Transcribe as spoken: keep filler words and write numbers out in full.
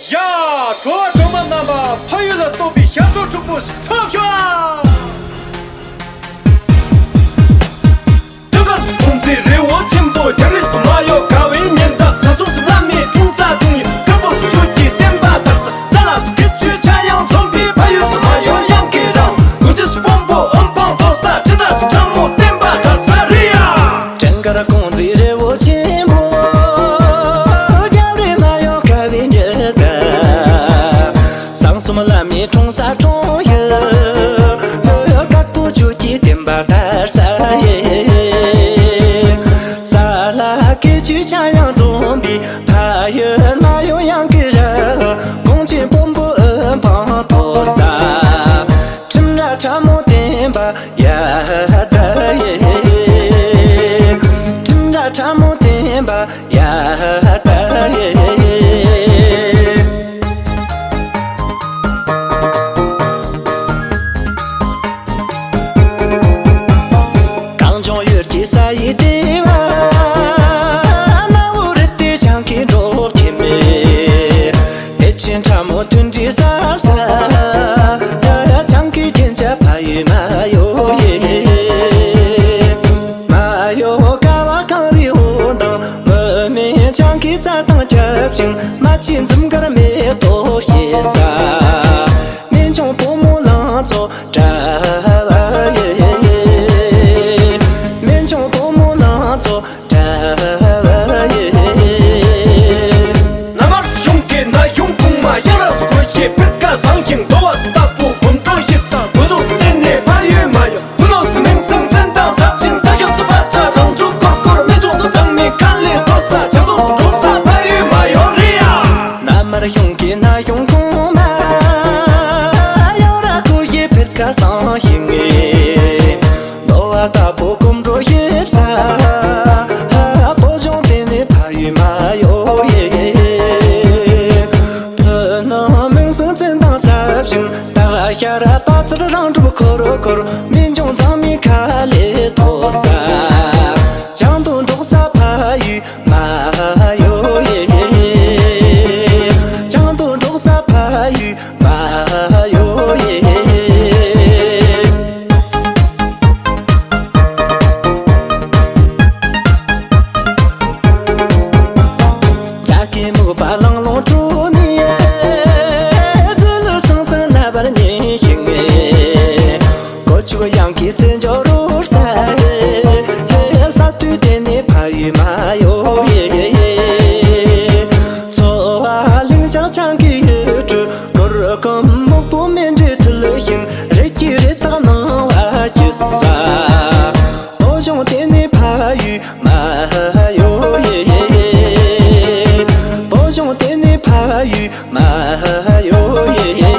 ཡ། གྲོགས་པོ་གྲོགས་མོ་རྣམ་པ། ཕ་ཡུལ་ལ་གཏོགས་པའི་ཞབས་བྲོ་འཁྲུག་པོ་ཞིག་འཁྲབ་ཤོག་ཨ། ཀྲི་ཀར་ཁོང་ཚོའི་རི་བོ་ཆེན་པོ། རྒྱ་རིགས་སུ་མ་ཡོང་དགའ་བའི་ཉེན་བརྡ། ས་སོགས་སུ་བླ་མའི་འཁྲུངས་ས་འཁྲུངས་ཡུལ། ཁ་བོ་སུ་ཆོས་ཀྱི་བསྟན་པ་དར་ས། ས་ལ་སུ་སྐད་ཆོས་ཆ་ཡང་འཛོམས་པའི། ཕ་ཡུལ་སུ་མ་ཡོང་གཡང་གི་རང་། དགོན་ཆེན་སུ་སྤོན་པོ་ཨོམ་བང་གཏོར་ས། ཁྲི་ཐག་སུ་ཁྲ་མོ་བསྟན་པ་དར་ས་རེད་ཡ། ཀྲང་གར་ཁོང་ཚོའི་རི་བོ་ཆེན་པོ། རྒྱ་རིགས་མ་ཡོང་དགའ་བའི་ཉེན་བརྡ། གསང་གསུམ་བླ་མའི་འཁྲུངས་ས་འཁྲུངས་ཡུལ། དཀར་པོ་ཆོས་ཀྱི་བསྟན་པ་དར་ས་ཡིན། ས་ལ་སྐད་ཆོས་ཆ་ཡང་འཛོམས་པའི། ཕ་ཡུལ་མ་ཡོང་གཡང་གི་ར། དགོན་ཆེན་སྤོན་པོ་ཨོམ་བང་གཏོར་ས། ཁྲིམས་ར་ཁྲ་མོ་བསྟན་པ་ཡར་དར་ཡེ། ཁྲིམས་ར་ཁྲ་མོ་བསྟན་པ་ཡར་དར་ཡེ། གངས་ལྗོངས་ཡུལ་གྱི་ས་ཡི་ལྟེ་བ། གནའ་བོའི་རི་དེ་བྱང་གི་འབྲོག་ཁྱིམ། བདེ་ཆེན་ཁྲ་མོ་མཐུན་སྒྲིལ་ཟབ་ས། བྱང་གི་རྒྱན་ཆ་ཕ་ཡུལ་མ་ཡོ་ཡེ། མ་ཡོ་ཀ་བ་གངས་རི་འོད་མདངས། མུ་མེད་བྱང་གི་རྩྭ་ཐང་ཁྱབ་ཅིང་། རྨ་ཆུའི་འཛུམ་དཀར་མེ་ཏོག་སྐྱེ་ས། སྨན་ཆུང་བུ་མོ་ལང་ཚོ་གྲགས་པ་ཡེ། སྨན་ཆུང་བུ་མོ་ལང་ཚོ་གྲགས་པ་ཡེ། ན་མར་གཞུང་གི་ན་གཞུང་གོང་མ། ཡ་ར་སུ་གོ་ཡེ་ཕིར་ཀ་བཟང་ཞིང་། འགྲོ་བ་སུ་བདག་པོ་གོམ་བགྲོད་ཞིག་ས། གོ་ཆོག་སུ་བརྟེན་ནས་ཕ་ཡུལ་མ་ཡོང་། ཀུན་སློང་སུ་མིང་སྲིང་འཛིན་སྟངས་ཟབ་ཅིང་། ད་ཞག་སུ་ཕ་ཚ་རང་ཕྲུག་སྐོར་སྐོར། སྨན་ཆུང་སུ་ཚང་མའི་ཁ་ལས་འགྲོ་ས། བྱང་ཐོག་སུ་འགྲོ་ས་ཕ་ཡུལ་མ་ཡོང་རེད་ཡ། ན་མར་གཞུང་གི་ན་གཞུང་གོང་མ། ཡ་ར་གོ་ཡེ་ཕིར་ཀ་བཟང་ཞིང་། འདོ་བ་དཀར་པོ་གོམ་བགྲོད་ཞིབ་ས། བོད་ལྗོངས་དེ་ནི་ཕ་ཡུལ་མ་ཡོ་ཡེ། བོད་ནང་མིང་སྲིང་བཙན་དང་ཟབ་ཞིང་། ད་ཤ་ར་པ་ཚར་རང་གྲུབ་འཁོར་འཁོར། སྨན་ལྗོངས་ཚང་མའི་ཁ་ལས་ཐོག་ས། བྱང་དུ་འབྲོག་ས་ཕ་ཡུལ་མ་ཡོ་ཡེ། བྱང་དུ་འབྲོག་ས་ཕ་ཡུལ་མ་ཡོ་ཡེ། རྫ་ཁའི་སྨུག་པ་ལང་ལོང་དྲོ་ནས། རྫི་ལུ་སང་སང་ན་བར་ཉིན་ཞིག་ནས། གོ་ཆུ་གཡང་གི་བཙན་འཇོག་རོལ་ས། ས་དུས་དེ་ནས་ཕ་ཡུལ་མ་ཡོ་ཡེ། ཚོ་བ་ལིང་ཅང་ཅང་གི་ཡུལ་གྲུ། གུར་གུམ་སྨུག་པོ་མེ་འདྲའི་ཐུལ་ཞིང་། རི་སྐྱེས་རི་དྭགས་སྣང་བ་སྐྱིད་ས། བོད་ལྗོངས་དེ་ནི་ཕ་ཡུལ་མ་ཡོ་ཡེ། བོད་ལྗོངས་དེ་ནི་ཕ་ཡུལ་མ་ཡོ་ཡེ།